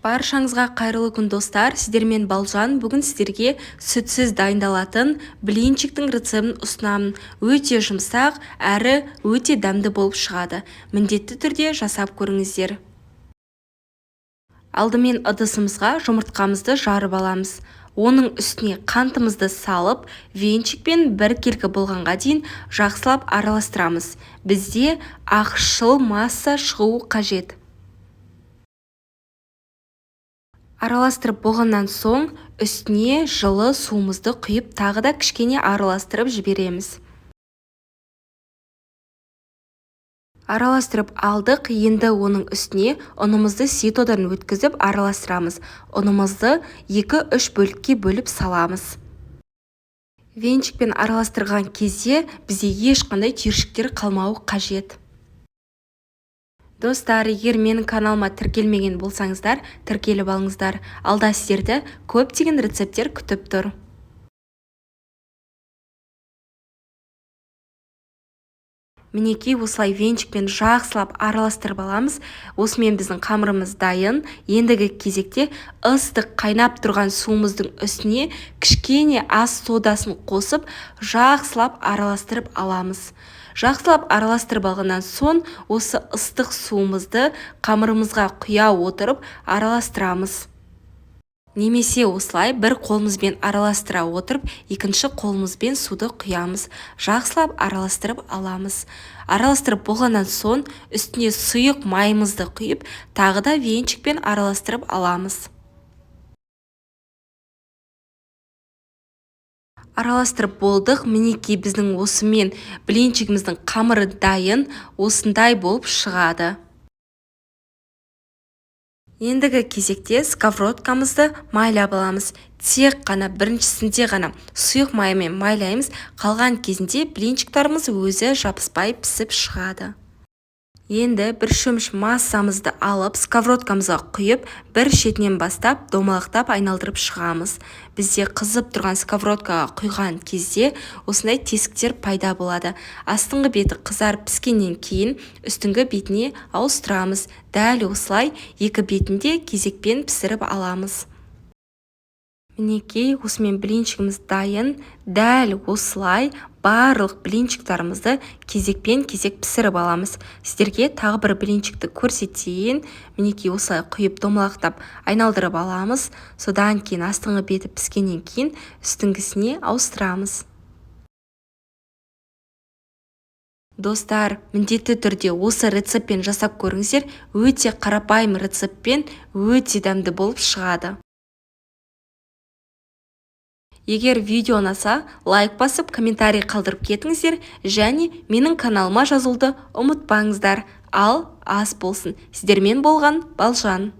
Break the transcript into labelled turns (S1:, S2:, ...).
S1: Баршаңызға қайырлы күн, достар! Сіздермен Балжан. Бүгін сіздерге сүтсіз дайындалатын блинчиктің рецептін ұсынамын. Өте жұмсақ әрі өте дәмді болып шығады. Міндетті түрде жасап көріңіздер. Алдымен ыдысымызға жұмыртқамызды жарып аламыз. Оның үстіне қантымызды салып, венчикпен біркелкі болғанға дейін жақсылап араластырамыз. Бізде ақшыл масса шығуы қажет. Араластырып болғаннан соң үстіне жылы суымызды құйып, тағы да кішкене араластырып жібереміз. Араластырып алдық, енді оның үстіне ұнымызды ситодан өткізіп араластырамыз. Ұнымызды 2-3 бөлікке бөліп саламыз. Венчикпен араластырған кезде бізде ешқандай түйіршіктер қалмауы қажет. Достар, егер менің каналыма тіркелмеген болсаңыздар, тіркеліп алыңыздар. Алда сіздерді көптеген рецепттер күтіп тұр. Мінекей, осылай венчикпен жақсылап араластырып аламыз. Осымен біздің қамырымыз дайын. Ендігі кезекте ыстық қайнап тұрған суымыздың үстіне кішкене ас содасын қосып, жақсылап араластырып аламыз. Жақсылап араластырып алғаннан соң осы ыстық суымызды қамырымызға құя отырып араластырамыз. Немесе осылай бір қолымызбен араластыра отырып, екінші қолымызбен суды құямыз. Жақсылап араластырып аламыз. Араластырып болғаннан соң үстіне сұйық майымызды құйып, тағы да венчикпен араластырып аламыз. Араластырып болдық. Мінекей, біздің осымен блинчигіміздің қамыры дайын, осындай болып шығады. Ендігі кезекте сковородкамызды майлап аламыз. Тек қана біріншісінде ғана сұйық маймен майлаймыз. Қалған кезінде блинчиктарымыз өзі жабыспай пісіп шығады. Енді бір шөміш массамызды алып, сковородкамызға құйып, бір шетінен бастап домалақтап айналдырып шығамыз. Бізде қызып тұрған сковородкаға құйған кезде осындай тесіктер пайда болады. Астыңғы беті қызарып піскеннен кейін үстіңгі бетіне ауыстырамыз. Дәл осылай екі бетін де кезекпен пісіріп аламыз. Мінекей, осымен блинчигіміз дайын. Дәл осылай барлық блинчиктарымызды кезекпен кезек пісіріп аламыз. Сіздерге тағы бір блинчикті көрсетейін. Мінекей, осылай құйып домалақтап айналдырып аламыз. Содан кейін астыңғы беті піскеннен кейін үстіңгісіне ауыстырамыз. Достар, міндетті түрде осы рецептпен жасап көріңіздер. Өте қарапайым рецептпен өте дәмді болып шығады. Егер видео ұнаса, лайк басып, комментарий қалдырып кетіңіздер және менің каналыма жазылуды ұмытпаңыздар. Ал ас болсын. Сіздермен болған Балжан.